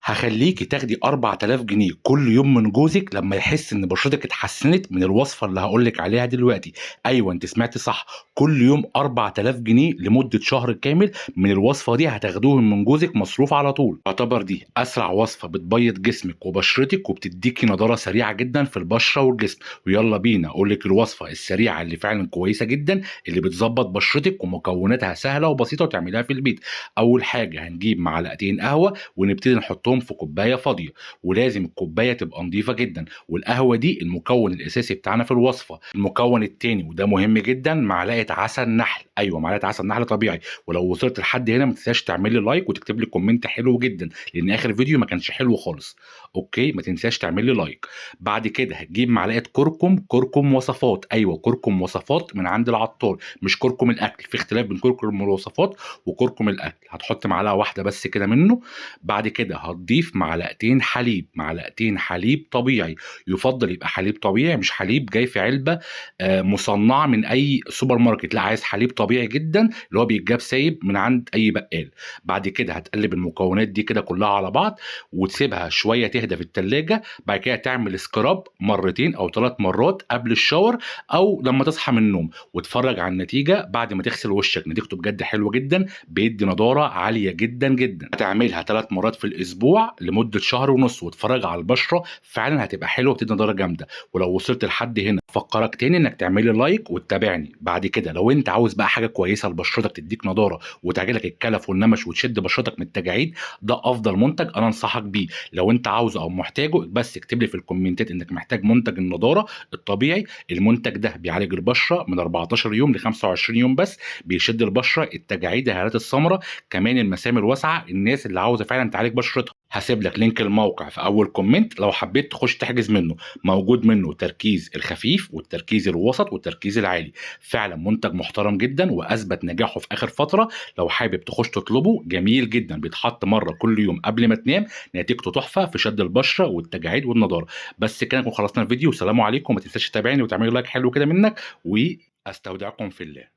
هخليكي تاخدي 4000 جنيه كل يوم من جوزك لما يحس ان بشرتك اتحسنت من الوصفة اللي هقول لك عليها دلوقتي. ايوه انت سمعتي صح، كل يوم 4000 جنيه لمدة شهر كامل من الوصفة دي هتاخدوهم من جوزك مصروف على طول. يعتبر دي اسرع وصفه بتبيض جسمك وبشرتك وبتديكي نضاره سريعة جدا في البشرة والجسم. ويلا بينا اقول لك الوصفة السريعة اللي فعلا كويسة جدا اللي بتظبط بشرتك ومكوناتها سهلة وبسيطة وتعمليها في البيت. اول حاجة هنجيب معلقتين قهوة ونبتدي نحطهم في كوباية فاضية، ولازم الكوباية تبقى نظيفة جدا، والقهوة دي المكون الاساسي بتاعنا في الوصفة. المكون التاني وده مهم جدا معلقه عسل نحل، ايوه معلقه عسل نحل طبيعي. ولو وصلت لحد هنا ما تنساش تعمل لي like وتكتب لي comment حلو جدا، لان اخر فيديو ما كانش حلو خالص. okay ما تنساش تعمل لي like. بعد كده هتجيب معلقه كركم، كركم وصفات، ايوه كركم وصفات من عند العطار، مش كركم الاكل، في اختلاف بين كركم الوصفات وكركم الاكل. هتحط معلقه واحدة بس كده منه. بعد كده هتضيف معلقتين حليب، معلقتين حليب طبيعي، يفضل يبقى حليب طبيعي مش حليب جاي في علبة مصنعه من اي سوبر ماركت، لا عايز حليب طبيعي جدا اللي هو بيتجاب سايب من عند اي بقال. بعد كده هتقلب المكونات دي كده كلها على بعض وتسيبها شوية تهدى في التلاجة. بعد كده تعمل scrub مرتين او 3 مرات قبل ال shower او لما تصحى من النوم، وتتفرج على النتيجة بعد ما تغسل وشك. نتيجته بجد حلوة جدا، بيدي نضاره عالية جدا جدا. هتعملها 3 مرات في الاسبوع لمدة شهر ونص وتتفرج على البشرة، فعلا هتبقى حلوة وبتدي نضاره جامدة. ولو وصلت لحد هنا فكرك تاني انك تعملي like وتتابعني. بعد كده لو انت عاوز بقى حاجة كويسة لبشرتك تديك نضاره وتعجلك الكلف والنمش وتشد بشرتك من التجاعيد، ده افضل منتج انا انصحك بيه. لو انت عاوزه او محتاجه بس اكتب لي في الكومنتات انك محتاج منتج النضارة الطبيعي. المنتج ده بيعالج البشرة من 14 يوم ل 25 يوم بس، بيشد البشرة، التجاعيد، الهالات السمراء، كمان المسام الواسعة، الناس اللي عاوزه فعلا تعالج بشرتها. هسيب لك link الموقع في اول comment لو حبيت تخش تحجز منه. موجود منه تركيز الخفيف والتركيز الوسط والتركيز العالي. فعلا منتج محترم جدا واثبت نجاحه في اخر فترة. لو حابب تخش تطلبه جميل جدا، بيتحط مرة كل يوم قبل ما تنام، نتيجته تحفة في شد البشرة والتجاعيد والنضاره. بس كده نكون خلصنا الفيديو، والسلام عليكم. ما تنساش تتابعني وتعملي like حلو كده منك، واستودعكم في الله.